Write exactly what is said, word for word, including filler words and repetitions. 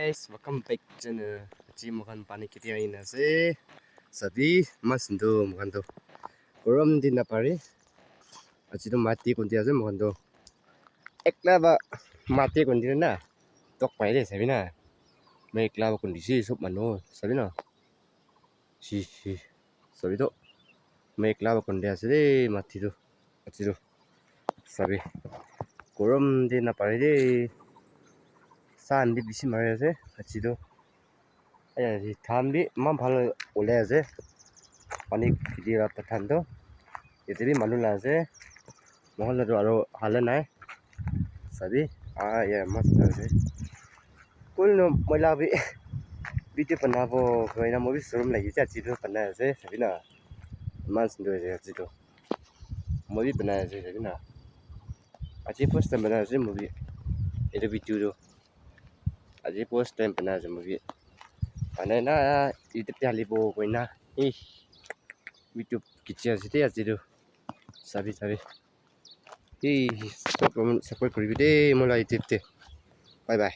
Guys, welcome back channel. Aji moikhan pani kheti ahi na ase. Sabi, mas do moikhan do. Korom din na pare. Aji do mati kundi ase moikhan do. Ekla ba mati kundi na. Tok pai de sabi na. Moi ekla ba kundi si sob manu sabi na. Si si. Sabi do. Moi ekla ba kundi ase de mati do. Aji do. Sabi. Korom din na pare de. Sun bi bishi mari ase. Aji do. Aya, hi than bi eman bhal ulai ase. Pani kheti la than toh. Yate bi manu la ase. Moikhan la toh aro hala nai. Sabi? Ah, ya, eman sundor ase. Kul no, moi la bi video banabo koina moi bi sorom lagi ase. Aji toh banai ase. Sabi na? Eman sundor ase aji toh. Moi bi banai ase. Sabi na? Aji first time banai ase moi bi. Etu video toh. Aji first time banai ase moi bi. Banai na YouTube te halibo koina. Ih. YouTube khichi ase de aji tu. Sabi sabi. Ih, support kuribi de moi la YouTube te. Bye bye.